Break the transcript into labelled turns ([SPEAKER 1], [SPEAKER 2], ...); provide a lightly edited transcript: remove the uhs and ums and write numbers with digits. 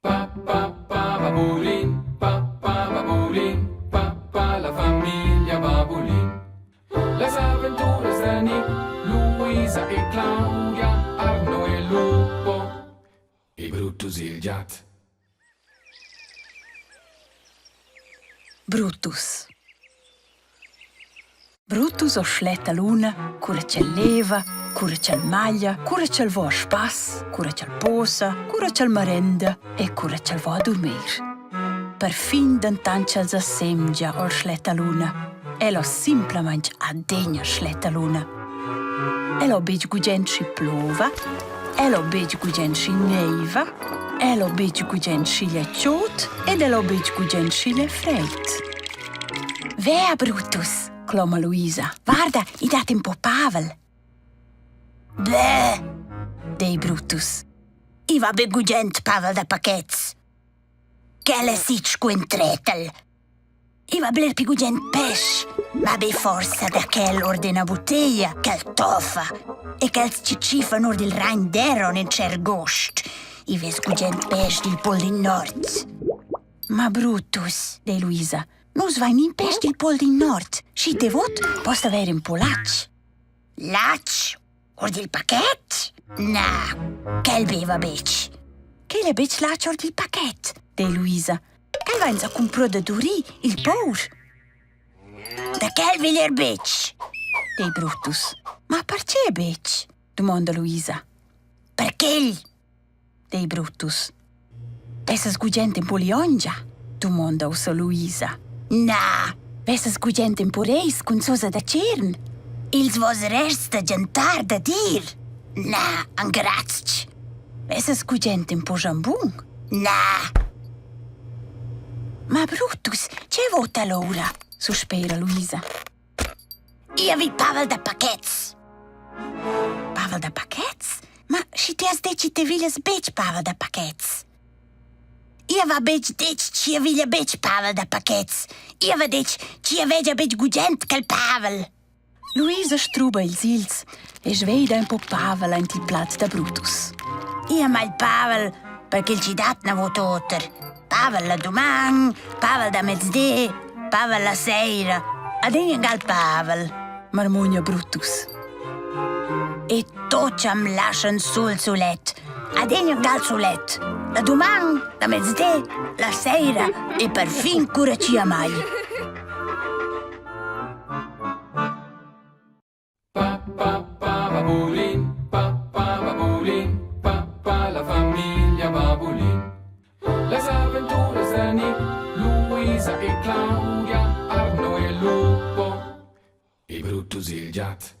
[SPEAKER 1] Pa pa pa babulin, pa pa babulin, pa pa la famiglia babulin. Las aventuras da Nick, Luisa e Claudia, Arno e Lupo e Brutus il giat.
[SPEAKER 2] Brutus. Brutus o schletta luna, cura ch'el leva, cura ch'el maglia, cura ch'el vo a spass, cura ch'el posa, cura ch'el marenda e cura ch'el vo a durmir. Perfin dentant ch'el sa semgia ol schletta luna. El ho simplamaing adegna schletta luna. El ho betg gugent schi plova, el ho betg gugent schi neiva, el ho betg gugent sch'igl è chod ed el ho betg gugent sch'igl è freid. Vea, Brutus, cloma Luisa. Guarda, i dat in po pavel. Bleh, dei Brutus.
[SPEAKER 3] I va be gugent pavel da paquets. Quel è sitg scu ün tretel. I va bler pi gugent pesch, ma be forsa da quel or d'üna buttiglia ch'el toffa e ch'els chi tschiffan our dil Rhein d'Eron in tschert gost. I vess gugent pesch dil Pol del Nord.
[SPEAKER 2] Ma Brutus, dei Luisa, nus vain in pest il Pol del Nord. Schi te vot, post avair ün po latg.
[SPEAKER 3] Latg? Or dil paquet? Na, quel beva betg.
[SPEAKER 2] Quel è betg latg or dil paquet, dei Luisa. Quel vains a cumpro da Duri, il pour.
[SPEAKER 3] Da quel vigl er betg,
[SPEAKER 2] dei Brutus. Ma perche betg? dumonda Luisa.
[SPEAKER 3] Perquel,
[SPEAKER 2] dei Brutus. Vessas gugent in po liongia? dumonda ussa Luisa.
[SPEAKER 3] Na!
[SPEAKER 2] Vessas gugent in po reis cun sosa da tschern?
[SPEAKER 3] Ils vos rests da gentar da dir? Na, angrazch.
[SPEAKER 2] Vessas gugent in po jambun?
[SPEAKER 3] Na!
[SPEAKER 2] Ma Brutus, che vota l'oura? suspera Luisa.
[SPEAKER 3] Ia vi Pavel da paquets.
[SPEAKER 2] Pavel da paquets? Ma schi ti has detg te viglias betg Pavel da paquets.
[SPEAKER 3] Ia va betg detg ch'ia viglia betg Pavel da paquets. Ia va detg ch'ia vegia betg gugent quel Pavel.
[SPEAKER 2] Luisa struba ils ils e sveida un po Pavel aint il plat da Brutus.
[SPEAKER 3] Ia mal Pavel, perché il ci dat na vot oter. Pavel la duman, Pavel da mezdi, Pavel la seira. Adegna gal Pavel,
[SPEAKER 2] marmugna Brutus.
[SPEAKER 3] E tuts am laschan sul sulet. Adegna gal sulet. La duman, la mezdi, la seira e perfin cura chi amagl.
[SPEAKER 1] Pa pa pa babulin, pa pa babulin, pa pa la famiglia babulin. Las aventuras da Nick, Luisa e Claudia, Arno e Lupo e Brutus il giat.